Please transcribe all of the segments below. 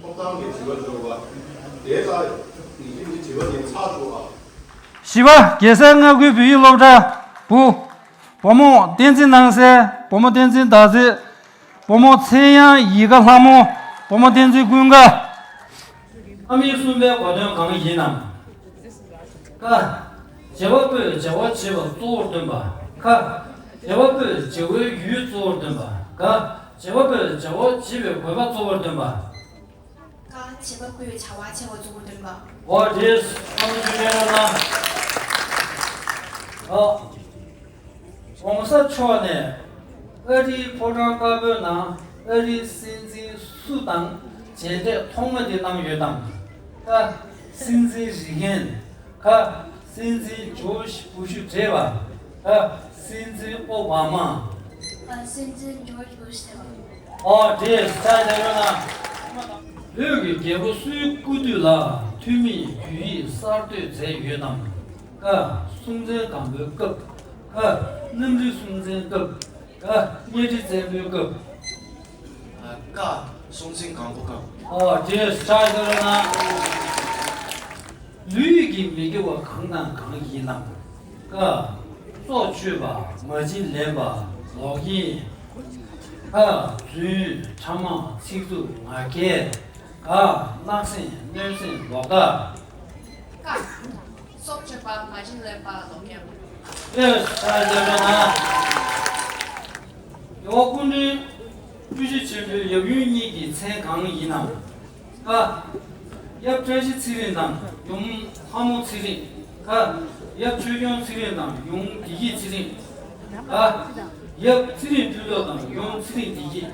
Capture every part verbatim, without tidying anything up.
ཐོབ་ཐང་གི་དྲི་བ་འདུག་པ། དེ་ལ་ཡིན་གྱི་དྲི་བ་དེ་ཚར་འདུག་པ། བཞི་པ། རྒྱལ་སའི་མངའ་ཁུལ་བོད་ཡིག་སློབ་གྲྭ་བུ། བུ་མོ་བསྟན་འཛིན་སྣང་གསལ། བུ་མོ་བསྟན་འཛིན་ཟླ་ཚེས། བུ་མོ་ཚེ་དབྱངས་ཡིད་དགའ་ལྷ་མོ། བུ་མོ་བསྟན་འཛིན་ཀུན་དགའ། ཨ་མའི་གསུམ་པའི་གོ་དོན་གང་ཡིན་ནམ། ཀ། བྱེད་པ་པོས་བྱ་བ་བྱེད་པ་གཙོ་བོར་སྟོན་པ། ཁ། བྱེད་པ་པོས་བྱ་བའི་ཡུལ་གཙོ་བོར་སྟོན་པ། ག། བྱེད་པ་པོས་བྱ་བ་བྱེད་པའི་དགོས་པ་གཙོ་བོར་སྟོན་པ། ཀ། བྱེད་པ་པོས་བྱ་བ་བྱེད་པ་གཙོ་བོར་སྟོན་པ། འོ་དེས་བསམ་བློ་བཅོས་མཁན་རོགས་གནང་། ཨ། ༸གོང་ས་མཆོག་ནས་ཨ་རིའི་ཕོ་བྲང་དཀར་པོའི་ནང་ཨ་རིའི་སྲིད་འཛིན་སུ་དང་མཇལ་འཕྲད་ཐོག་མ་དེ་གནང་ཡོད་དམ། ཀ། སྲིད་འཛིན་རི་གྷན། ཁ། སྲིད་འཛིན་ཇོརྗ་བུ་ཤི་བགྲེས་པ། ཁ། སྲིད་འཛིན་ཨོ་བྷ་མ། ཨ། སྲིད་འཛིན་ཇོརྗ་བུ་ཤི་བགྲེས་པ། ཨོ་དེས་ཆ་དེ་རོགས་གནང་། བོད་ཀྱི་རྒྱལ་པོ་སུའི་སྐུ་དུས་ལ་ཐོན་མིའི་བོད་ཡིག་གསར་གཏོད་མཛད་ཡོད་དམ། ཀ། སྲོང་བཙན་སྒམ་པོའི་སྐབས། ཁ། གནམ་རི་སྲོང་བཙན་སྐབས། ག། གཉའ་ཁྲི་བཙན་པོའི་སྐབས། ཀ། སྲོང་བཙན་སྒམ་པོ་སྐབས། ཨོ་དེས་ཆ་དེ་རོགས་གནང་། ལུས་ཀྱི་མི་དགེ་བ་གང་དང་གང་ཡིན་ནམ། ཀ། སྲོག་གཅོད་པ། མ་བྱིན་ལེན་པ། ལོག་གཡེམ། ཁ། རྫུན། ཕྲ་མ། ཚིག་རྩུབ། ངག་འཁྱལ། ག། བརྣབ་སེམས། གནོད་སེམས། ལོག་ལྟ། ཀ། སྲོག་གཅོད་པ། མ་བྱིན་ལེན་པ། ལོག་གཡེམ། ཡེས། ད་ལྟ་ན། རྒྱལ་བ་སྐུ་ཕྲེང་བཅུ་བཞི་ཆེན་པོའི་ཡབ་ཡུམ་གཉིས་ཀྱི་མཚན་གང་ཡིན་ནམ། ཀ། ཡབ་བཀྲ་ཤིས་ཚེ་རིང་དང་ཡུམ་ལྷ་མོ་ཚེ་རིང་། ཀ། ཡབ་ཆོས་སྐྱོང་ཚེ་རིང་དང་ཡུམ་བདེ་སྐྱིད་ཚེ་རིང་། ག། ཡབ་ཚེ་རིང་ཕུན་ཚོགས་དང་ཡུམ་ཚེ་རིང་བདེ་སྐྱིད།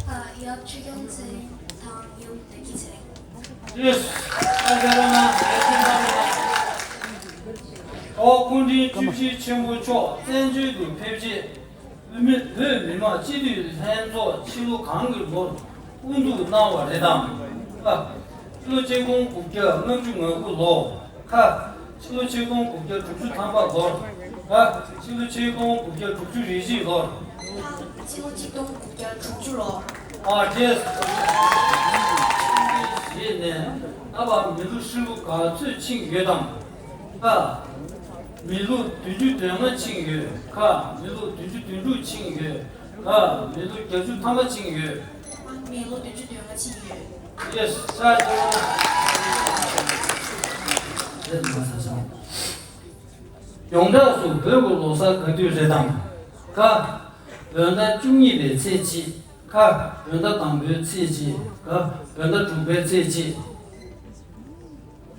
ཨ། ཡབ་ཆོས་སྐྱོང་ཚེ་རིང་དང་ཡུམ་བདེ་སྐྱིད་ཚེ་རིང་། ཡེས། ཨ། ཨོ་སྐུ་ཕྲེང་བཅུ་བཞི་ཆེན་པོ་མཆོག་བཙན་བྱོལ་དུ་ཕེབས་རྗེས། བོད་མི་བོད་མི་མང་སྤྱི་འཐུས་ལྷན་ཚོགས་ཕྱི་ལོ་གང་གི་ལོར་དབུ་འཛུགས་གནང་བ་རེད་དམ། ཨ། ཕྱི་ལོ་ཆིག་སྟོང་དགུ་བརྒྱ་ལྔ་བཅུ་ང་དགུ་ལོ། ཁ། ཕྱི་ལོ་ཆིག་སྟོང་དགུ་བརྒྱ་དྲུག་ཅུ་ཐམ་པ་ལོར། ག། ཕྱི་ལོ་ཆིག་སྟོང་དགུ་བརྒྱ་དྲུག་ཅུ་རེ་གཅིག་ལོར། ཕྱི་ལོ་ཆིག་སྟོང་དགུ་བརྒྱ་དྲུག་ཅུ་ལོར། ཨ། རེད། རེད་ནས་ད་བར་མི་ལོ་ཧྲིལ་པོ་ག་ཚོད་ཕྱིན་ཡོད་དམ། ཁ། མི་ལོ་བདུན་ཅུ་དོན་ལྔ་ཕྱིན་ཡོད། ཁ། མི་ལོ་བདུན་ཅུ་དོན་དྲུག་ཕྱིན་ཡོད། ག། མི་ལོ་བརྒྱད་ཅུ་ཐམ་པ་ཕྱིན་ཡོད། མི་ལོ་བདུན་ཅུ་དོན་ལྔ་ཕྱིན་ཡོད། ཡེས། ས་ཡོད། རེད་མ་ས་ས། ཡོངས་གྲགས་སུ་བོད་ཀྱི་ལོ་གསར་ག་དུས་རེད་དམ། ཀ། བོད་ཟླ་བཅུ་གཉིས་པའི་ཚེས་གཅིག་ཁ། བོད་ཟླ་དང་པོའི་ཚེས་གཅིག་ག། བོད་ཟླ་དྲུག་པའི་ཚེས་གཅིག་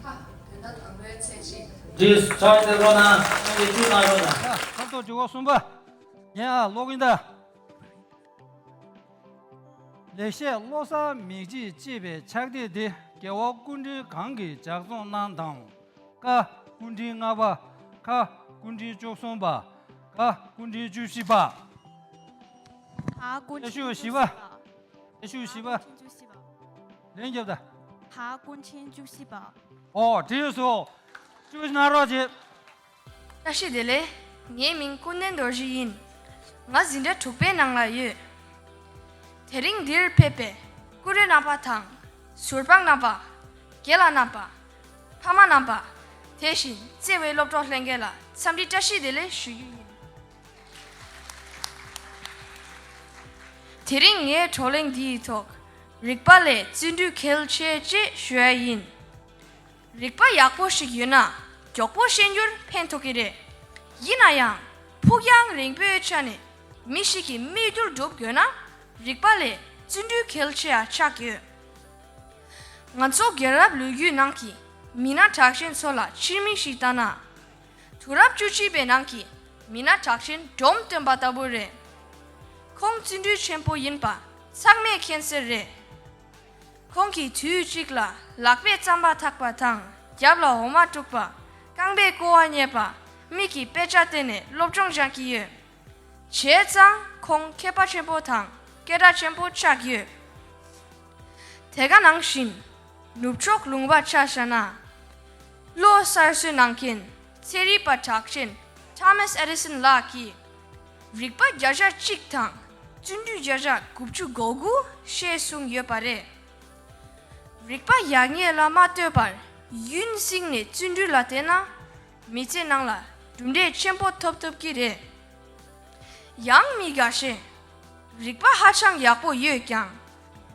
ཁ། བོད་ཟླ་དང་པོའི་ཚེས་གཅིག་འདིས་ཕྱག་འཚལ་རོགས་གནང་། ཁ་ཐོག་དྲི་བ་གསུམ་པ། ཡ། ཀློག་གིན་ད། ལེགས་བཤད་བློ་གསར་མིག་འབྱེད་ཅེས་པའི་ཕྱག་དེབ་འདི་རྒྱལ་བ་སྐུ་ཕྲེང་གང་གིས་ལྗགས་རྩོམ་གནང་དང་། ཀ། སྐུ་ཕྲེང་ལྔ་པ། ཁ། སྐུ་ཕྲེང་བཅུ་གསུམ་པ། ག། སྐུ་ཕྲེང་བཅུ་བཞི་པ། ད་སྐུ་ཕྲེང་བཅུ་བཞི་པ། ད་སྐུ་ཕྲེང་བཅུ་བཞི་པ། ལན་རྒྱབ་ད། ད་སྐུ་ཕྲེང་བཅུ་བཞི་པ། ཨོ་དེ་སོ། བཅུ་བཞི་ན་རོགས་བྱེད། བཀྲ་ཤིས་བདེ་ལེགས། ངའི་མིང་ཀུན་ལྡན་རྡོ་རྗེ་ཡིན། ང་འཛིན་གྲྭ་དྲུག་པའི་ནང་ལ་ཡོད། དེ་རིང་འདིར་ཕེབས་པའི་ཀུ་རེ་རྣམ་པ་དང་། ཟུར་དཔང་རྣམ་པ། རྒན་ལགས་རྣམ་པ། ཕ་མ་རྣམ་པ། དེ་བཞིན་བརྩེ་བའི་སློབ་གྲོགས་ལྷན་རྒྱས་ལ་འཚམས་འདྲི་བཀྲ་ཤིས་བདེ་ལེགས་ཞུ་རྒྱུ་ཡིན། དེ་རིང་ངའི་བགྲོ་གླེང་འདིའི་ཐོག་རིག་པ་ལས་བརྩོན་འགྲུས་གལ་ཆེ་ཅེས་ཞུ་ཡ་ཡིན། རིག་པ་ཡག་པོ་ཞིག་ཡོད་ན་མགྱོགས་པོ་ཤེས་རྒྱུར་ཕན་ཐོགས་ཀྱི་རེད། ཡིན་ན་ཡང་ཕུགས་རྒྱང་རིང་པོའི་ཆ་ནས་མི་ཞིག་གི་མིག་རྒྱུད་སྒྲུབ་དགོས་ན་རིག་པ་ལས་བརྩོན་འགྲུས་གལ་ཆེ་བ་ཆགས་ཡོད། ང་ཚོ་རྒྱལ་རབས་ལོ་རྒྱུས་ནང་གི་མི་སྣ་གྲགས་ཅན་ཚོ་ལ་ཕྱིར་མིག་ཞིག་ལྟ་ན། དུས་རབས་བཅུ་གཅིག་པའི་ནང་གི་མི་སྣ་གྲགས་ཅན་འབྲོམ་སྟོན་པ་ལྟ་བུ་རེད། ཁོང་བརྩོན་འགྲུས་ཆེན་པོ་ཡིན་པ་ཚང་མས་མཁྱེན་གསལ་རེད། ཁོང་གིས་དུས་གཅིག་ལ་ལག་པས་རྩམ་པ་འཐག་པ་དང་རྒྱབ་ལ་འོ་མ་བཀྲུགས་པ། རྐང་པས་ཀོ་བ་མཉེ་བ། མིག་གིས་དཔེ་ཆ་བལྟས་ནས་སློབ་སྦྱོང་སྦྱང་གི་ཡོད། བྱས་ཙང་ཁོང་མཁས་པ་ཆེན་པོ་དང་སྐད་གྲགས་ཆེན་པོ་ཆགས་ཡོད། དེ་ག་ནང་བཞིན་ནུབ་ཕྱོགས་ལུང་པ་ཆ་བཞག་ན། བློ་གསར་བཟོའི་ནང་རྐྱེན་ཚན་རིག་པ་གྲགས་ཅན་ཐོ་མཱས་ཨེ་ཌི་སན་ལགས་ཀྱིས་རིག་པ་བརྒྱ་ཆ་གཅིག་དང་བརྩོན་འགྲུས་བརྒྱ་ཆ་དགུ་བཅུ་གོ་དགུ་ཞེས་གསུངས་ཡོད་པ་རེད། རིག་པ་ཡག་ཉེས་ལ་མ་ལྟོས་པར་ཡུན་བསྲིངས་ནས་བརྩོན་འགྲུས་ལ་བརྟེན་ན། མི་ཚེ་ནང་ལ་གྲུབ་འབྲས་ཆེན་པོ་ཐོབ་ཐུབ་ཀྱི་རེད། ཡང་མི་འགའ་ཤས་རིག་པ་ཧ་ཅང་ཡག་པོ་ཡོད་ཀྱང་།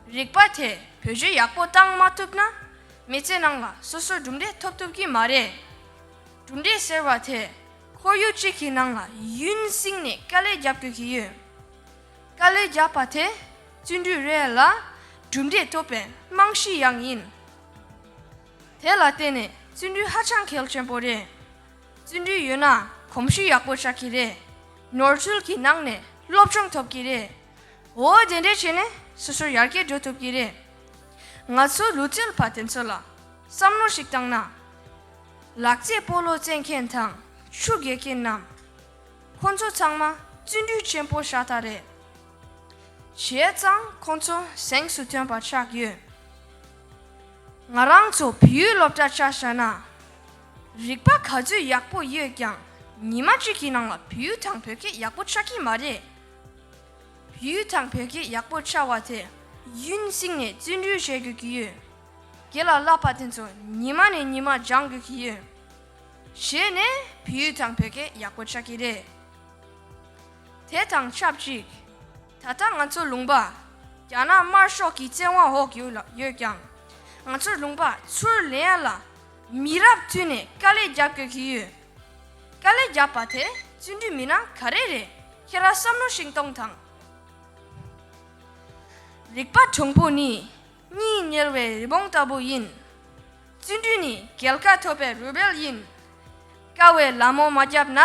རིག་པ་དེ་བེད་སྤྱོད་ཡག་པོ་བཏང་མ་ཐུབ་ན། མི་ཚེ་ནང་ལ་སོ་སོར་གྲུབ་འབྲས་ཐོབ་ཐུབ་ཀྱི་མ་རེད། གྲུབ་འབྲས་ཟེར་བ་དེ་ཁོར་ཡུག་གཅིག་གི་ནང་ལ་ཡུན་བསྲིངས་ནས་དཀའ་ལས་རྒྱབ་དགོས་ཀྱི་ཡོད། དཀའ་ལས་བརྒྱབ་པ་དེ་བརྩོན་འགྲུས་རེད་ལ། གྲུབ་འབྲས་ཐོབ་པའི་རྨང་གཞི་ཡང་ཡིན། དེ་ལ་བརྟེན་ནས་བརྩོན་འགྲུས་ཧ་ཅང་གལ་ཆེན་པོ་རེད། བརྩོན་འགྲུས་ཡོད་ན་གོམས་གཤིས་ཡག་པོ་ཆགས་ཀྱི་རེད། ནོར་འཁྲུལ་གྱི་ནང་ནས་སློབ་སྦྱོང་ཐོབ་ཀྱི་རེད། འོ་དེ་འདྲས་བྱས་ནས་སོ་སོ་ཡར་རྒྱས་འགྲོ་ཐུབ་ཀྱི་རེད། ང་ཚོ་ལུས་རྩལ་བ་དེ་ཚོ་ལ་བསམ་བློ་ཞིག་བཏང་ན། ལག་རྩེད་སྤོ་ལོ་རྩེད་མཁན་དང་ཆུ་རྐྱལ་མཁན་རྣམས། ཁོང་ཚོ་ཚང་མ་བརྩོན་འགྲུས་ཆེན་པོ་ཤ་སྟག་རེད། བྱས་ཙང་ཁོང་ཚོ་གཟེངས་སུ་ཐོན་པ་ཆགས་ཡོད། ང་རང་ཚོ་བལ་ཡུལ་སློབ་གྲྭ་ཆ་བཞག་ན། རིག་པ་ག་ཚོད་ཡག་པོ་ཡོད་ཀྱང་ཉི་མ་གཅིག་གི་ནང་ལ་བལ་ཡུལ་དང་བོད་སྐད་ཡག་པོ་ཆགས་ཀྱི་མ་རེད། བལ་ཡུལ་དང་བོད་སྐད་ཡག་པོ་ཆགས་པ་དེ་ཡུན་བསྲིངས་ནས་བརྩོན་འགྲུས་བྱེད་དགོས་ཀྱི་ཡོད། དགེ་ལ་བསླབ་པ་དེ་ཚོ་ཉི་མ་ནས་ཉི་མ་སྦྱང་དགོས་ཀྱི་ཡོད། བྱས་ནས་བལ་ཡུལ་དང་བོད་སྐད་ཡག་པོ་ཆགས་ཀྱི་རེད། དེ་དང་ཆབས་ཅིག་ད་ལྟ་ང་ཚོ་ལུང་པ་རྒྱ་ནག་དམར་ཤོག་གི་བཙན་དབང་འོག་ཡོད་ལ་ཡོད་ཀྱང་། ང་ཚོ་ལུང་པ་ཚུར་ལེན་ཡ་ལ་མི་རབས་བསྟུན་ནས་དཀའ་ལས་རྒྱབ་དགོས་ཀྱི་ཡོད། དཀའ་ལས་བརྒྱབ་པ་དེ་བརྩོན་འགྲུས་མིན་ན་ག་རེ་རེད། ཁྱེད་རང་བསམ་བློ་ཞིག་གཏོང་དང་། རིག་པ་གྲུང་པོ་ནི་གཉིད་ཉལ་བའི་རི་བོང་ལྟ་བུ་ཡིན། བརྩོན་འགྲུས་ནི་རྒྱལ་ཁ་ཐོབ་པའི་རུས་སྦལ་ཡིན། དཀའ་བའི་ལད་མོ་མ་བརྒྱབ་ན་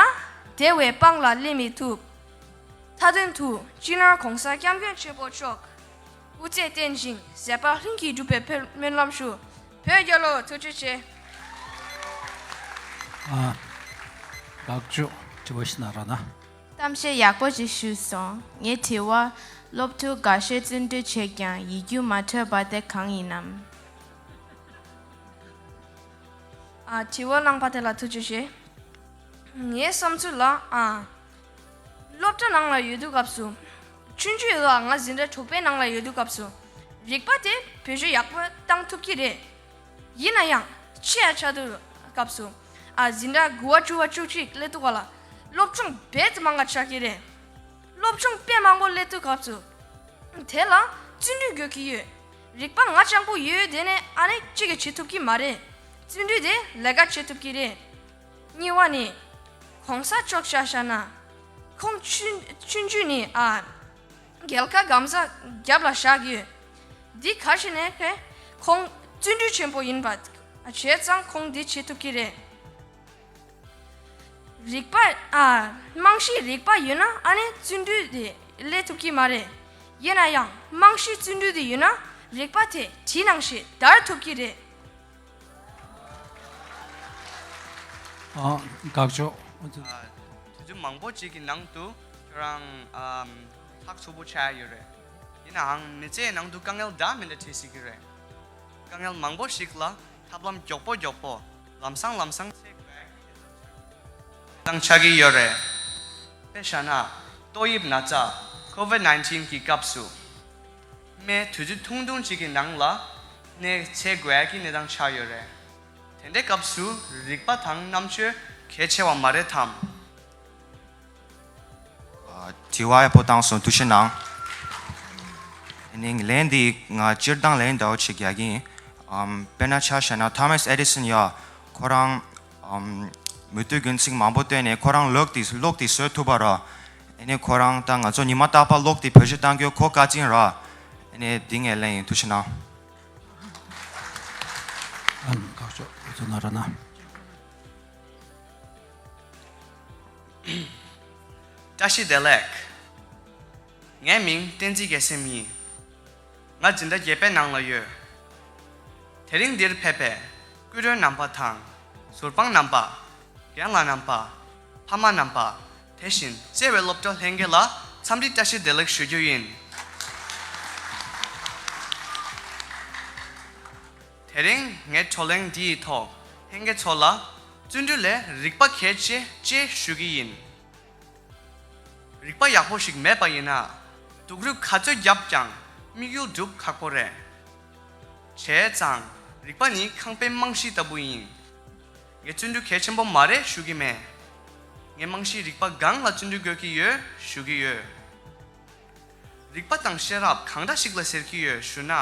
བདེ་བའི་སྤང་ལ་སླེབས་མི་ཐུབ། མཐའ་དོན་དུ་སྤྱི་ནོར་༸གོང་ས་༸སྐྱབས་མགོན་ཆེན་པོ་མཆོག་སྐུ་ཚེ་བརྟན་ཅིང་མཛད་པ་ལྷུན་གྱིས་གྲུབ་པའི་སྨོན་ལམ་ཞུ། བོད་རྒྱལ་ལོ། ཐུགས་རྗེ་ཆེ། ཨ། དགག་བཅོས་དྲི་བ་ཞིག་གནང་རོགས་གནང་། གཏམ་བཤད་ཡག་པོ་ཅིག་ཞུས་སོང་། ངའི་དྲི་བ། སློབ་ཕྲུག་འགའ་ཤས་བརྩོན་འགྲུས་བྱས་ཀྱང་ཡིག་རྒྱུགས་མ་འཕྲོད་པ་དེ་གང་ཡིན་ནམ། ཨ། དྲི་བ་གནང་བ་དེ་ལ་ཐུགས་རྗེ་ཆེ། ངའི་བསམ་ཚུལ་ལ། ཨ། སློབ་གྲྭ་ནང་ལ་ཡོད་དུས་སྐབས་སུ། ཆུང་ཆུང་ཡོད་ལ་ང་འཛིན་གྲྭ་དྲུག་པའི་ནང་ལ་ཡོད་དུས་སྐབས་སུ། རིག་པ་དེ་བེད་སྤྱོད་ཡག་པོ་བཏང་ཐུབ་ཀྱི་རེད། ཡིན་ན་ཡང་ཆེ་ཡ་ཆགས་དུས་སྐབས་སུ། ཨ། འཛིན་གྲྭ་དགུ་པ་བཅུ་པ་བཅུ་གཅིག་སླེབས་དུས་སྐབས་ལ་སློབ་སྦྱོང་རྦད་དེ་མང་ག་ཆགས་ཀྱི་རེད། སློབ་སྦྱོང་དཔེ་མང་པོ་སླེབས་དུས་སྐབས་སུ། དེ་ལ་བརྩོན་འགྲུས་དགོས་ཀྱི་ཡོད། རིག་པ་ང་རྐྱང་པོ་ཡོད་དེ་ནས་ཨ་ནི་གཅིག་གིས་བྱེད་ཐུབ་ཀྱི་མ་རེད། བརྩོན་འགྲུས་དེ་ལས་ཀ་བྱེད་ཐུབ་ཀྱི་རེད། གཉིས་པ་ནི། གོང་ས་མཆོག་ཆ་བཞག་ན། ཁོང་ཆུང་ཆུང་ཆུང་ནས། ཨ། རྒྱལ་ཁ་སྒམ་ས་རྒྱབ་ལ་བཞག་ཡོད། འདི་ག་ཞིག་ནས་ཁེ་ཁོང་བརྩོན་འགྲུས་ཆེན་པོ་ཡིན་པ། བྱས་ཙང་ཁོང་འདི་བྱེད་ཐུབ་ཀྱི་རེད། རིག་པ། ཨ། རྨང་གཞི་རིག་པ་ཡོད་ན་ཨ་ནི་བརྩོན་འགྲུས་དེ་སླེབས་ཐུབ་ཀྱི་མ་རེད། ཡིན་ན་ཡང་རྨང་གཞི་བརྩོན་འགྲུས་དེ་ཡོད་ན་རིག་པ་དེ་དེ་ནང་བཞིན་དར་ཐུབ་ཀྱི་རེད། ཨ། དགག་བཅོས། ཨ། དུས་ཚོད་མང་པོ་ཅིག་གི་ནང་དུ་ཁྱོད་རང་། ཨམ། ཐག་ཆོད་པོ་ཆགས་ཡོད་རེད། ཡིན་ནའང་མི་ཚེའི་ནང་དུ་དཀའ་ངལ་འདྲ་མི་འདྲ་འཕྲད་སྲིད་ཀྱི་རེད། དཀའ་ངལ་མང་པོ་ཞིག་ལ་ཐབས་ལམ་མགྱོགས་པོ་མགྱོགས་པོ་ལམ་སང་ལམ་སང་འཚོལ་དགོས་ཀྱི་དང་ཆགས་ཀྱི་ཡོད་རེད། དཔེ་བཞག་ན། ཏོག་དབྱིབས་ན་ཚ་ཀོ་ཝིཌ་ནའིན་ཊིན་གྱི་སྐབས་སུ། སྨན་དུས་ཚོད་ཐུང་ཐུང་ཅིག་གི་ནང་ལ་ནད་འཚོལ་དགོས་ཀྱི་གནས་སྟངས་ཆགས་ཡོད་རེད། དེ་འདྲའི་སྐབས་སུ་རིག་པ་དང་རྣམ་དཔྱོད་གལ་ཆེ་བ་མ་རེད་དམ། ཨ། དྲི་བ་ཡག་པོ་བཏང་སོང་། ཐུགས་རྗེ་གནང་། ཨ་ནི་ལན་འདི་ང་སྤྱིར་བཏང་ལན་འདྲ་བོ་ཅིག་རྒྱག་གི་ཡིན། ཨམ། དཔེར་ན་ཆ་བཞག་ན་ཐོ་མཱས་ཨེ་ཌི་སན་ཡ། ཁོ་རང་། ཨམ། མུ་མཐུད་རྒྱུན་ཚིག་མང་པོ་བཏོན་ནས་ཁོ་རང་གློག་དེ་གློག་དེ་བཟོ་ཐུབ་པ་ར། ཨ་ནི་ཁོ་རང་ད་ང་ཚོ་ཉི་མ་རྟག་པར་གློག་དེ་བེད་སྤྱོད་གཏང་རྒྱུ་ཁོ་བཀའ་དྲིན་ར། ཨ་ནི་འདི་ངའི་ལན་ཡིན། ཐུགས་རྗེ་གནང་། ཨ། དགག་བཅོས་ཚོ་ན་ར་ན། བཀྲ་ཤིས་བདེ་ལེགས། ངའི་མིང་བསྟན་འཛིན་རྒྱལ་མཚན་ཡིན། ང་འཛིན་གྲྭ་བརྒྱད་པའི་ནང་ལ་ཡོད། དེ་རིང་འདིར་ཕེབས་པའི་སྐུ་མགྲོན་རྣམ་པ་དང་། ཟུར་དཔང་རྣམ་པ། རྒན་ལགས་རྣམ་པ། ཕ་མ་རྣམ་པ། དེ་བཞིན་བརྩེ་བའི་སློབ་གྲོགས་ལྷན་རྒྱས་ལ་འཚམས་འདྲི་བཀྲ་ཤིས་བདེ་ལེགས་ཞུ་རྒྱུ་ཡིན། དེ་རིང་ངའི་བགྲོ་གླེང་འདིའི་ཐོག་ལྷན་རྒྱས་ཚོ་ལ་བརྩོན་འགྲུས་ལས་རིག་པ་གལ་ཆེ་ཅེས་ཞུ་གི་ཡིན། རིག་པ་ཡག་པོ་ཞིག་མེད་པ་ཡིན་ན་སྡུག་རུས་ག་ཚོད་བརྒྱབ་ཀྱང་དམིགས་ཡུལ་འགྲུབ་ཁག་པོ་རེད། བྱས་ཙང་རིག་པ་ནི་ཁང་པའི་རྨང་གཞི་ལྟ་བུ་ཡིན། ངས་བརྩོན་འགྲུས་གལ་ཆེན་པོ་མ་རེད་ཞུ་གི་མེད། ངས་རྨང་གཞིའི་རིག་པ་སྒང་ལ་བརྩོན་འགྲུས་དགོས་ཀྱི་ཡོད་ཞུ་གི་ཡོད། རིག་པ་དང་ཤེས་རབ་གང་འདྲ་ཞིག་ལ་ཟེར་གྱི་ཡོད་ཞུ་ན།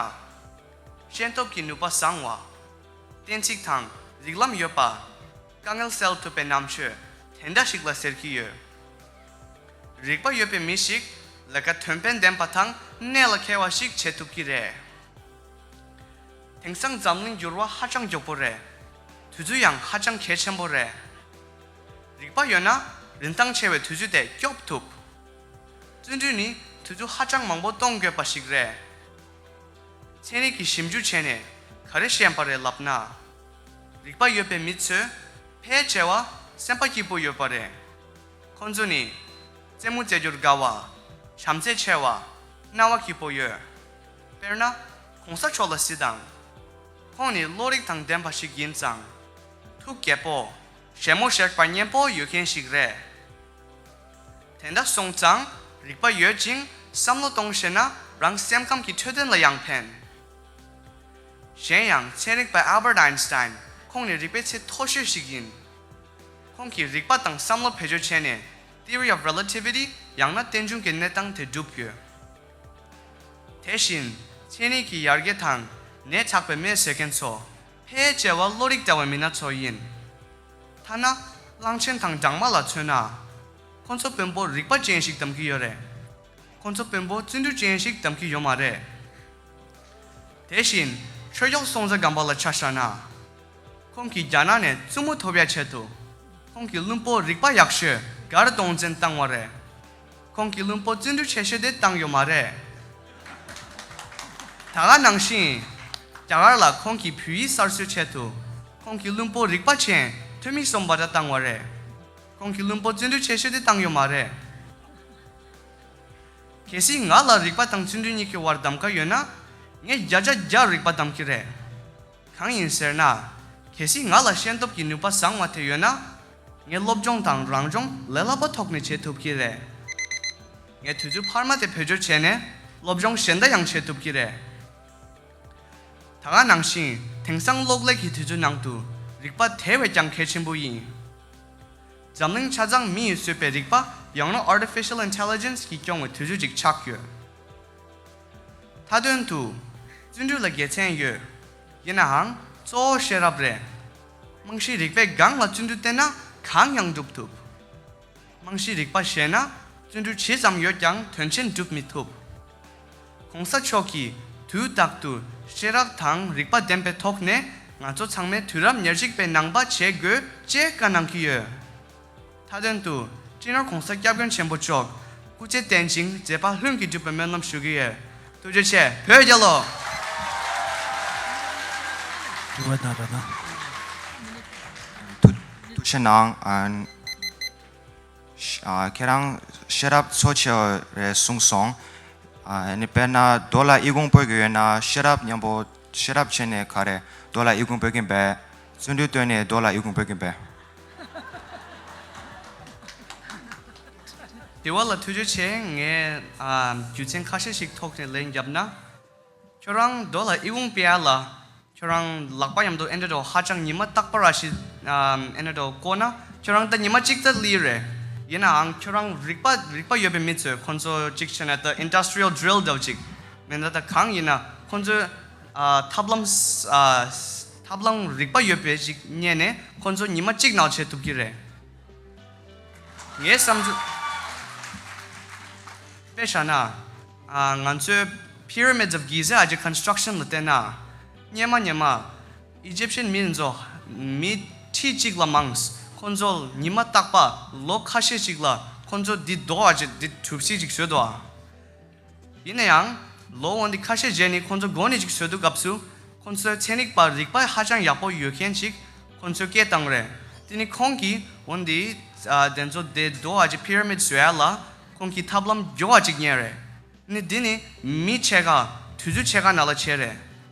ཤེས་སྟོབས་ཀྱི་ནུས་པ་བཟང་བ། གཏན་ཚིགས་དང་རིགས་ལམ་ཡོད་པ། དཀའ་ངལ་སེལ་ཐུབ་པའི་རྣམ་དཔྱོད་དེ་འདྲ་ཞིག་ལ་ཟེར་གྱི་ཡོད། རིག་པ་ཡོད་པའི་མི་ཞིག་ལས་ཀ་དོན་ཕན་ལྡན་པ་དང་གནད་ལ་འཁེལ་བ་ཞིག་བྱེད་ཐུབ་ཀྱི་རེད། དེང་སང་འཛམ་གླིང་འགྱུར་བ་ཧ་ཅང་མགྱོགས་པོ་རེད། དུས་ཚོད་ཡང་ཧ་ཅང་གལ་ཆེན་པོ་རེད། རིག་པ་ཡོད་ན་རིན་ཐང་ཆེ་བའི་དུས་ཚོད་དེ་སྐྱོབ་ཐུབ། བརྩོན་འགྲུས་ནི་དུས་ཚོད་ཧ་ཅང་མང་པོ་གཏོང་དགོས་པ་ཞིག་རེད། ཚན་རིག་གི་ཞིབ་འཇུག་བྱས་ནས་ག་རེ་ཤེས་པ་རེད་ལབ་ན། རིག་པ་ཡོད་པའི་མི་ཚོས་ཕལ་ཆེ་བ་སེམས་པ་སྐྱིད་པོ་ཡོད་པ་རེད། ཁོང་ཚོ་ནི་རྩེད་མོ་རྩེ་རྒྱུར་དགའ་བ། བྱམས་བརྩེ་ཆེ་བ། སྣང་བ་སྐྱིད་པོ་ཡོད། དཔེར་ན། གོང་ས་མཆོག་ལ་གཟིགས་དང་། ཁོང་ནི་བློ་རིག་དང་ལྡན་པ་ཞིག་ཡིན་ཙང་། ཐུགས་དགྱེས་པོ། བཞད་མོ་བཞད་པ་སྙན་པོ་ཡོད་མཁན་ཞིག་རེད། དེ་འདྲ་སོང་ཙང་རིག་པ་ཡོད་ཅིང་བསམ་བློ་གཏོང་ཤེས་ན་རང་སེམས་ཁམས་ཀྱི་འཕྲོད་བསྟེན་ལ་ཡང་ཕན། གཞན་ཡང་ཚན་རིག་པ་Albert Einstein ཁོང་ནི་རིག་པའི་ཆེས་མཐོ་ཤོས་ཤིག་ཡིན། ཁོང་གིས་རིག་པ་དང་བསམ་བློ་བེད་སྤྱོད་བྱས་ནས་Theory of Relativity ཡང་ན་རྟེན་འབྱུང་གི་གནས་སྟངས་དེ་བསྒྲུབས་ཡོད། དེ་བཞིན་ཚན་རིག་གི་ཡར་རྒྱས་དང་ནད་ཆགས་པའི་སྨན་བཟོ་མཁན་ཚོ་ཕལ་ཆེ་བ་བློ་རིག་བདེ་བའི་མི་སྣ་ཚོ་ཡིན། ཐ་ན་གླང་ཆེན་དང་སྦྲང་མ་ལ་མཚོན་ན། ཁོ་ཚོ་དཔོན་པོ་རིག་པ་ཅན་ཞིག་གདམ་གྱི་ཡོད་རེད། ཁོ་ཚོ་དཔོན་པོ་བརྩོན་འགྲུས་ཅན་ཞིག་གདམ་གྱི་ཡོད་མ་རེད། དེ་བཞིན་ཆོས་སྐྱོང་སྲོང་བཙན་སྒམ་པོ་ལ་ཆ་བཞག་ན། ཁོང་གིས་རྒྱ་ནག་ནས་བཙུན་མོ་ཐོབ་ཡ་ཆེད་དུ། ཁོང་གི་བློན་པོ་རིག་པ་ཡག་ཤོས་མགར་སྟོང་བཙན་བཏང་བ་རེད། ཁོང་གི་བློན་པོ་བརྩོན་འགྲུས་ཆེ་ཤོས་དེ་བཏང་ཡོད་མ་རེད། ད་ག་ནང་བཞིན། རྒྱ་གར་ལ་ཁོང་གི་བོད་ཡིག་གསར་བཟོའི་ཆེད་དུ། ཁོང་གི་བློན་པོ་རིག་པ་ཅན་ཐོན་མི་སོམ་བྷ་ཏྲ་བཏང་བ་རེད། ཁོང་གི་བློན་པོ་བརྩོན་འགྲུས་ཆེ་ཤོས་དེ་བཏང་ཡོད་མ་རེད། གལ་སྲིད་ང་ལ་རིག་པ་དང་བརྩོན་འགྲུས་གཉིས་ཀྱི་བར་གདམ་ག་ཡོད་ན། ངས་བརྒྱ་ཆ་བརྒྱ་རིག་པ་གདམ་གྱི་རེད། གང་ཡིན་ཟེར་ན། གལ་སྲིད་ང་ལ་ཤེས་སྟོབས་ཀྱི་ནུས་པ་བཟང་བ་དེ་ཡོད་ན། ངས་སློབ་སྦྱོང་དང་རང་སྦྱོང་ལས་སླ་པོ་ཐོག་ནས་བྱེད་ཐུབ་ཀྱི་རེད། ངས་དུས་ཚོད་འཕར་མ་དེ་བེད་སྤྱོད་བྱས་ནས་སློབ་སྦྱོང་གཞན་དག་ཡང་བྱེད་ཐུབ་ཀྱི་རེད། ད་ག་ནང་བཞིན་དེང་སང་གློག་ཀླད་ཀྱི་དུས་ཚོད་ནང་དུ་རིག་པ་དེ་བས་ཀྱང་གལ་ཆེན་པོ་ཡིན། འཛམ་གླིང་ཆ་ཚང་མི་ཡིས་བཟོས་པའི་རིག་པ་ཡང་ན་Artificial Intelligence གིས་སྐྱོང་བའི་དུས་ཚོད་ཅིག་ཆགས་ཡོད། མཐའ་དོན་དུ། བརྩོན་འགྲུས་ལ་དགེ་མཚན་ཡོད། ཡིན་ནའང་གཙོ་བོ་ཤེས་རབ་རེད། རྨང་གཞིའི་རིག་པའི་སྒང་ལ་བརྩོན་འགྲུས་བསྟེན་ན་གང་ཡང་འགྲུབ་ཐུབ། རྨང་གཞིའི་རིག་པ་ཞན་ན་བརྩོན་འགྲུས་ཇི་ཙམ་ཡོད་ཀྱང་དོན་ཆེན་འགྲུབ་མི་ཐུབ། གོང་ས་མཆོག་གིས་དུས་རྟག་ཏུ་ཤེས་རབ་དང་རིག་པ་ལྡན་པའི་ཐོག་ནས་ང་ཚོ་ཚང་མས་དུས་རབས་ཉེར་གཅིག་པའི་ནང་པ་བྱེད་དགོས་ཅེས་བཀའ་གནང་གི་ཡོད། མཐའ་དོན་དུ་སྤྱི་ནོར་གོང་ས་སྐྱབས་མགོན་ཆེན་པོ་མཆོག་སྐུ་ཚེ་བརྟན་ཅིང་མཛད་པ་ལྷུན་གྱིས་གྲུབ་པའི་སྨོན་ལམ་ཞུ་གི་ཡོད། ཐུགས་རྗེ་ཆེ། བོད་རྒྱལ་ལོ། ཐུགས་རྗེ་གནང་ར་ན། ཐུགས་ཐུགས་རྗེ་གནང་། ཨ། ཤ- ཨ། ཁྱེད་རང་ཤེས་རབ་གཙོ་ཆེ་བ་རེད་གསུངས་སོང་། ཨ་ནི་དཔེར་ན་རྡོ་ལ་ཨི་ཁུང་སྤོས་ཀྱི་ཡོད་ན་ཤེས་རབ་མཉམ་པོ་ཤེས་རབ་བྱས་ནས་ག་རེ་རྡོ་ལ་ཨི་ཁུང་སྤོས་ཀྱིན་པས། བརྩོན་འགྲུས་བཏོན་ནས་རྡོ་ལ་ཨི་ཁུང་སྤོས་ཀྱིན་པས། དེ་བ་ལ་ཐུགས་རྗེ་ཆེ། ངས་ཨ་རྒྱུ་མཚན་ཁ་ཤས་ཤིག་ཐོག་ནས་ལན་བརྒྱབ་ན། ཁྱོད་རང་རྡོ་ལ་ཨི་ཁུང་སྤོས་ཡ་ལ། ཁྱོད་རང་ལག་པ་མཉམ་དུ་ཨེ་འདྲ་འདྲ་ཧ་ཅང་ཉི་མ་རྟག་པར་ཨ་ཤི་ཨ་ཨེ་འདྲ་འདྲ་བསྐོར་ན་ཁྱོད་རང་ད་ཉི་མ་གཅིག་ཙམ་སླེབས་རེད། ཡིན་ནའང་ཁྱོད་རང་རིག་པ་རིག་པ་ཡོད་པའི་མི་ཚོས་ཁོང་ཚོ་གཅིག་བྱས་ན་ད་industrial drill འདྲ་བོ་གཅིག་མིན་ད་ད་གང་ཡིན་ན་ཁོང་ཚོས་ཨ་ཐབས་ལམ་ཨ་ཐབས་ལམ་རིག་པ་ཡོད་པའི་ཅིག་རྙེད་ནས་ཁོང་ཚོ་ཉི་མ་གཅིག་ནང་བྱེད་ཐུབ་ཀྱི་རེད། ངའི་བསམ་ཚུལ། དཔེ་བཞག་ན། ཨ་ང་ཚོའི་Pyramids of Giza ཨ་ཅེ་construction ལ་བལྟས་ན། སྔོན་མ་སྔོན་མ། Egyptian མི་ཚོ། མི་ཁྲི་གཅིག་ལ་མང་། ཁོང་ཚོ་ཉི་མ་རྟག་པ་ལོ་ཁ་ཤས་ཤིག་ལ་ཁོང་ཚོ་འདི་རྡོ་ཨ་ཅེ་འདི་གྲུབ་ཚིག་ཅིག་བཟོས་འདུག་ཨ། ཡིན་ན་ཡང་། ལོ་འོན་ཏེ་ཁ་ཤས་རྗེས་ནས་ཁོང་ཚོ་འགོ་ནས་ཅིག་བཟོས་དུས་སྐབས་སུ། ཁོང་ཚོའི་ཚན་རིག་པ་རིག་པ་ཧ་ཅང་ཡག་པོ་ཡོད་མཁན་ཅིག་ཁོང་ཚོས་སྐད་བཏང་རེད། དེ་ནི་ཁོང་གིས་འོན་ཏེ། ཨ་དེ་ཚོ་དེ་རྡོ་ཨ་ཅེ་Pyramids བཟོ་ཡ་ལ་ཁོང་གིས་ཐབས་ལམ་མགྱོགས་པ་ཅིག་རྙེད་རེད། ནི་འདི་ནི་མི་ཕྱེད་ཀ་དུས་ཚོད་ཕྱེད་ཀ་ནང་ལ་བྱས་རེད།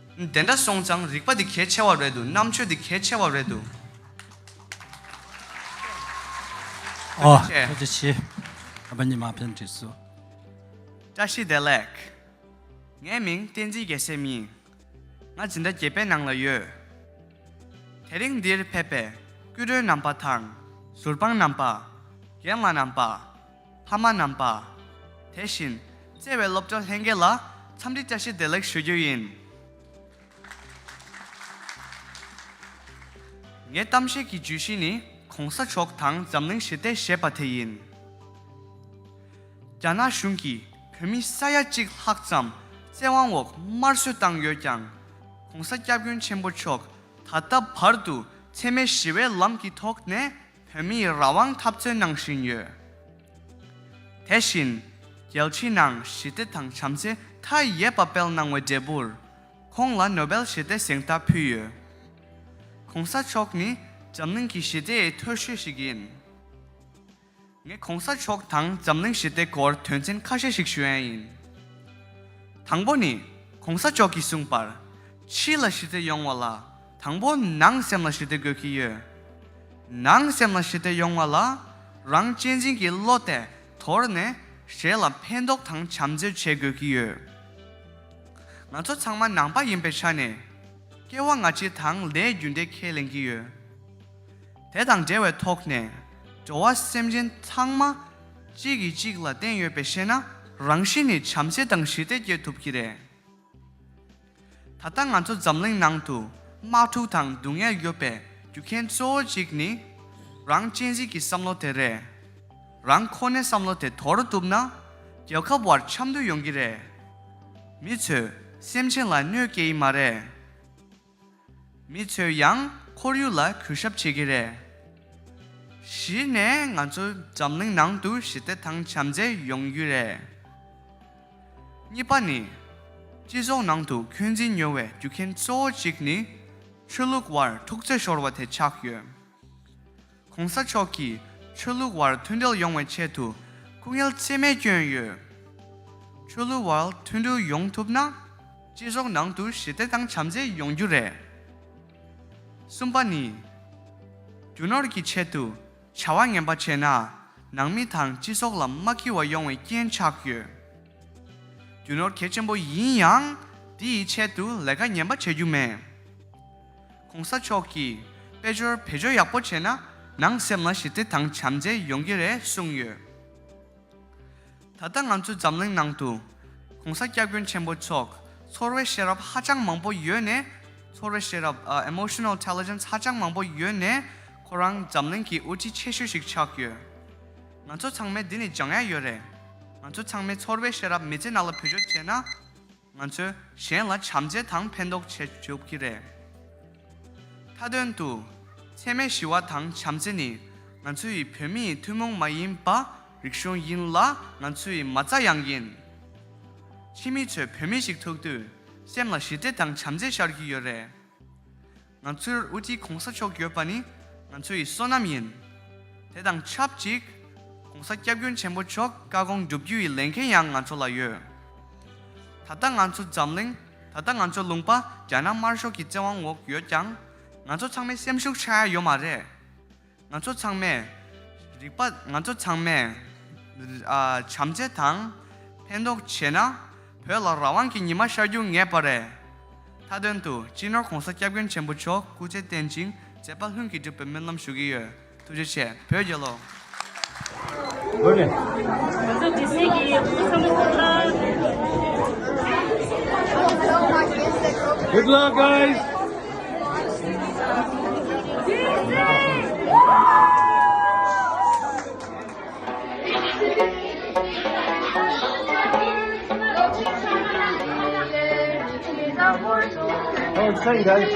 དེ་འདྲ་སོང་ཙང་རིག་པ་འདི་གལ་ཆེ་བ་རེད་འདུག་རྣམ་དཔྱོད་འདི་གལ་ཆེ་བ་རེད་འདུག་ཨོ། ཐུགས་རྗེ་ཆེ། ཨ་ཕ་ཉི་མ་ཕན་བྲིས་སུ། བཀྲ་ཤིས་བདེ་ལེགས། ངའི་མིང་བསྟན་འཛིན་རྒྱལ་མཚན་ཡིན། ང་འཛིན་གྲྭ་བརྒྱད་པའི་ནང་ལ་ཡོད། དེ་རིང་འདིར་ཕེབས་པའི་སྐུ་མགྲོན་རྣམ་པ་དང་། ཟུར་དཔང་རྣམ་པ། རྒན་ལགས་རྣམ་པ། ཕ་མ་རྣམ་པ། དེ་བཞིན་བརྩེ་བའི་སློབ་གྲྭ་ལྷན་རྒྱས་ལ་འཚམས་འདྲི་བཀྲ་ཤིས་བདེ་ལེགས་ཞུ་རྒྱུ་ཡིན། ངའི་གཏམ་བཤད་ཀྱི་བརྗོད་གཞི་ནི་གོང་ས་མཆོག་དང་འཛམ་གླིང་ཞི་བདེ་ཞེས་པ་དེ་ཡིན། རྒྱ་ནག་གཞུང་གིས་བོད་མི་ས་ཡ་གཅིག་ལྷག་ཙམ་བཙན་དབང་འོག་དམར་གསོད་བཏང་ཡོད་ཀྱང་། གོང་ས་སྐྱབས་མགོན་ཆེན་པོ་མཆོག་ད་ལྟ་བར་དུ་འཚེ་མེད་ཞི་བའི་ལམ་གྱི་ཐོག་ནས་བོད་མིའི་རང་དབང་འཐབ་རྩོད་གནང་བཞིན་ཡོད། དེ་བཞིན། རྒྱལ་སྤྱིའི་ནང་ཞི་བདེ་དང་བྱམས་བརྩེ་མཐའ་ཡས་པ་སྤེལ་གནང་བའི་འབྲས་བུར། ཁོང་ལ་ནོ་བེལ་ཞི་བདེ་གཟེངས་རྟགས་ཕུལ་ཡོད། གོང་ས་མཆོག་ནི་འཛམ་གླིང་གི་ཞི་བདེའི་མཐོ་ཤོས་ཤིག་ཡིན། ངས་གོང་ས་མཆོག་དང་འཛམ་གླིང་ཞི་བདེའི་སྐོར་དོན་ཚན་ཁ་ཤས་ཤིག་ཞུ་ཡ་ཡིན། དང་པོ་ནི། གོང་ས་མཆོག་གིས་གསུངས་པར། ཕྱི་ལ་ཞི་བདེ་ཡོང་བ་ལ། དང་པོ་ནང་སེམས་ལ་ཞི་བདེ་དགོས་ཀྱི་ཡོད། ནང་སེམས་ལ་ཞི་བདེ་ཡོང་བ་ལ། རང་གཅེས་འཛིན་གྱི་བློ་དེ་དོར་ནས་གཞན་ལ་ཕན་ཐོགས་དང་བྱམས་བརྩེ་བྱེད་དགོས་ཀྱི་ཡོད། ང་ཚོ་ཚང་མ་ནང་པ་ཡིན་པའི་ཆ་ནས། སྐྱེ་བ་སྔ་ཕྱི་དང་ལས་རྒྱུ་འབྲས་ཁས་ལེན་གྱི་ཡོད། དེ་དང་འབྲེལ་བའི་ཐོག་ནས། འགྲོ་བ་སེམས་ཅན་ཚང་མ་གཅིག་གིས་གཅིག་ལ་བརྟེན་ཡོད་པའི་ཤེས་ན། རང་བཞིན་ནས་བྱམས་བརྩེ་དང་ཞི་བདེ་སྐྱེ་ཐུབ་ཀྱི་རེད། ད་ལྟ་ང་ཚོ་འཛམ་གླིང་ནང་དུ་དམག་འཁྲུག་དང་སྡུག་བསྔལ་ཡོད་པའི་རྒྱུ་རྐྱེན་གཙོ་བོ་གཅིག་ནི། རང་གཅེས་འཛིན་གྱི་བསམ་བློ་དེ་རེད། རང་ཁོ་ནའི་བསམ་བློ་དེ་དོར་ཐུབ་ན། རྒྱལ་ཁབ་བར་འཆམ་མཐུན་ཡོང་གི་རེད། མི་ཚོས་སེམས་ཅན་ལ་གནོད་སྐྱེལ་གྱི་མ་རེད། མི་ཚོས་ཡང་ཁོར་ཡུག་ལ་གུས་ཞབས་བྱེད་ཀྱི་རེད། གཞི་ནས་ང་ཚོ་འཛམ་གླིང་ནང་དུ་ཞི་བདེ་དང་བྱམས་བརྩེ་ཡོང་རྒྱུ་རེད། གཉིས་པ་ནི། སྤྱི་ཚོགས་ནང་དུ་འཁོན་འཛིན་ཉོ་བའི་རྒྱུ་རྐྱེན་གཙོ་བོ་གཅིག་ནི། ཆོས་ལུགས་བར་འཁྲུག་རྩོད་ཤོར་བ་དེ་ཆགས་ཡོད། གོང་ས་མཆོག་གིས་ཆོས་ལུགས་བར་མཐུན་སྒྲིལ་ཡོང་བའི་ཆེད་དུ་སྐུ་ངལ་ཚད་མེད་བསྐྱོན་ཡོད། ཆོས་ལུགས་བར་མཐུན་སྒྲིལ་ཡོང་ཐུབ་ན། སྤྱི་ཚོགས་ནང་དུ་ཞི་བདེ་དང་བྱམས་བརྩེ་ཡོང་རྒྱུ་རེད། གསུམ་པ་ནི། རྒྱུ་ནོར་གྱི་ཆེད་དུ་བྱ་བ་ངན་པ་བྱས་ན། ནང་མི་དང་སྤྱི་ཚོགས་ལ་མ་སྐྱིད་པ་ཡོང་བའི་རྐྱེན་ཆགས་ཡོད། རྒྱུ་ནོར་གལ་ཆེན་པོ་ཡིན་ཡང་། དེ་ཡི་ཆེད་དུ་ལས་ཀ་ངན་པ་བྱེད་རྒྱུ་མེད། གོང་ས་མཆོག་གིས་དཔལ་འབྱོར་བེད་སྤྱོད་ཡག་པོ་བྱས་ན། ནང་སེམས་ལ་ཞི་བདེ་དང་བྱམས་བརྩེ་ཡོང་གི་རེད་གསུངས་ཡོད། ད་ལྟ་ང་ཚོ་འཛམ་གླིང་ནང་དུ། གོང་ས་སྐྱབས་མགོན་ཆེན་པོ་མཆོག་ཚོར་བའི་ཤེས་རབ་ཧ་ཅང་མང་པོ་ཡོད་ནས། ཚོར་བའི་ཤེས་རབ་ཨ། emotional intelligence ཧ་ཅང་མང་པོ་ཡོད་ནས། ཁོ་རང་འཛམ་གླིང་གི་དབུ་ཁྲིད་ཆེ་ཤོས་ཤིག་ཆགས་ཡོད། ང་ཚོ་ཚང་མས་འདི་ནས་སྦྱང་ཡ་ཡོད་རེད། ང་ཚོ་ཚང་མས་ཚོར་བའི་ཤེས་རབ་མི་ཚེ་ནང་ལ་བེད་སྤྱོད་བྱས་ན། ང་ཚོས་གཞན་ལ་བྱམས་བརྩེ་དང་ཕན་ཐོགས་བྱེད་ཐུབ་ཀྱི་རེད། མཐའ་དོན་དུ། འཚེ་མེད་ཞི་བ་དང་བྱམས་བརྩེ་ནི། ང་ཚོའི་བོད་མིའི་ཐུན་མོང་མ་ཡིན་པ་རིག་གཞུང་ཡིན་ལ། ང་ཚོའི་མ་རྩ་ཡང་ཡིན། ཕྱི་མི་ཚོས་བོད་མི་ཞིག་ཐུག་དུས། སེམས་ལ་ཞི་བདེ་དང་བྱམས་བརྩེ་ཤར་གྱི་ཡོད་རེད། ང་ཚོར་དབུ་ཁྲིད་གོང་ས་མཆོག་ཡོད་པ་ནི། ང་ཚོའི་བསོད་ནམས་ཡིན། དེ་དང་ཆབས་ཅིག་གོང་ས་སྐྱབས་མགོན་ཆེན་པོ་མཆོག་བཀའ་དགོངས་བསྒྲུབ་རྒྱུ་ཡི་ལས་འགན་ཡང་ང་ཚོ་ལ་ཡོད། ད་ལྟ་ང་ཚོ་འཛམ་གླིང་། ད་ལྟ་ང་ཚོ་ལུང་པ་རྒྱ་ནག་དམར་ཤོག་གི་བཙན་དབང་འོག་ཡོད་ཀྱང་། ང་ཚོ་ཚང་མས་སེམས་ཤུགས་ཆག་ཡ་ཡོད་མ་རེད། ང་ཚོ་ཚང་མས་རིག་པ། ང་ཚོ་ཚང་མས་ཨ། བྱམས་བརྩེ་དང་ཕན་ཐོགས་བྱས་ན། བོད་ལ་རང་དབང་གི་ཉི་མ་ཤར་རྒྱུ་ངེས་པ་རེད། མཐའ་དོན་དུ་སྤྱི་ནོར་གོང་ས་སྐྱབས་མགོན་ཆེན་པོ་མཆོག་སྐུ་ཚེ་བརྟན་ཅིང་མཛད་པ་ལྷུན་གྱིས་གྲུབ་པའི་སྨོན་ལམ་ཞུ་གི་ཡོད། ཐུགས་རྗེ་ཆེ། བོད་རྒྱལ་ལོ། ང་ཚོ་ཌི་སི་གི་ཕུགས་བསམ་ཚོགས་ལ། Good luck, guys! Oh, it's fine, guys.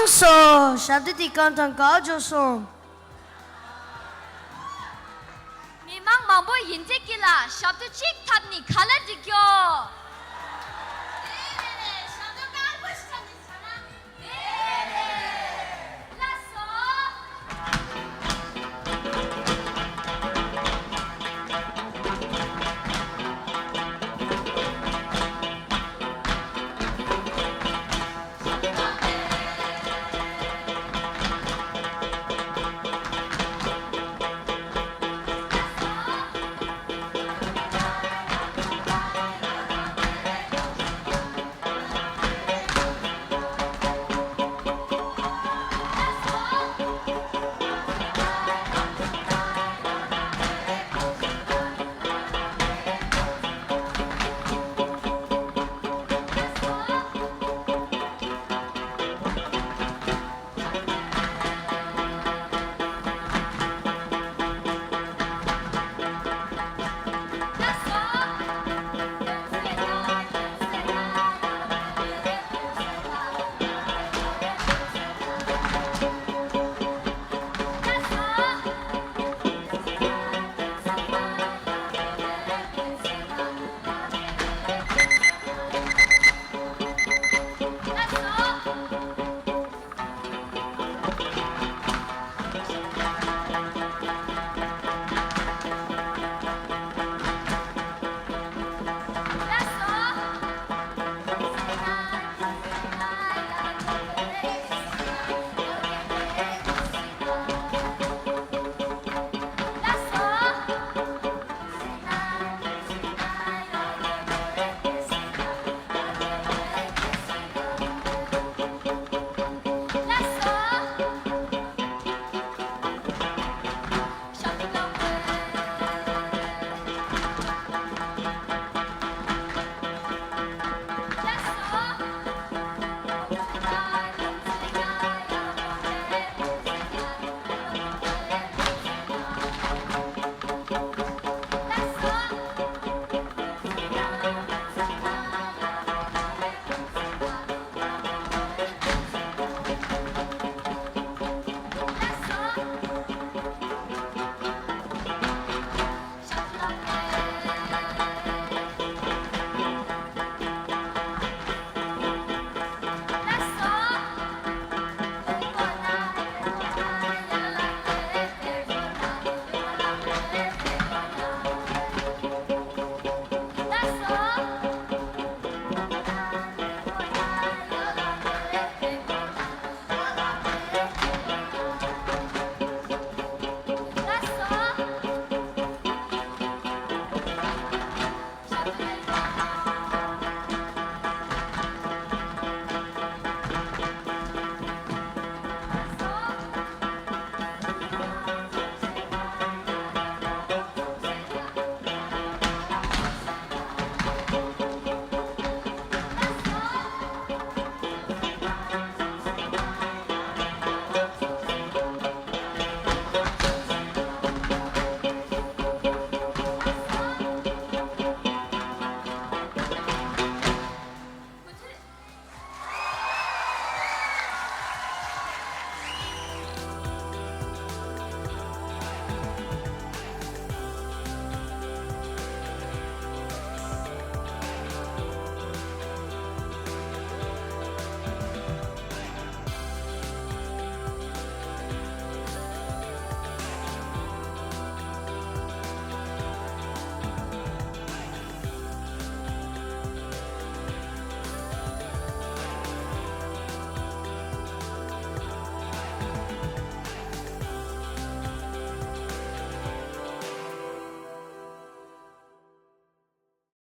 སོ། ཞབས་བྲོ་དེ་གང་དང་ག་འཇོག་སོང་། མི་མང་མང་པོ་ཡིན་ཚེ་ཀི་ལ་ཞབས་བྲོ་གཅིག་འཐབ་ནི་ག་ལ་འགྲིག་ཡོ།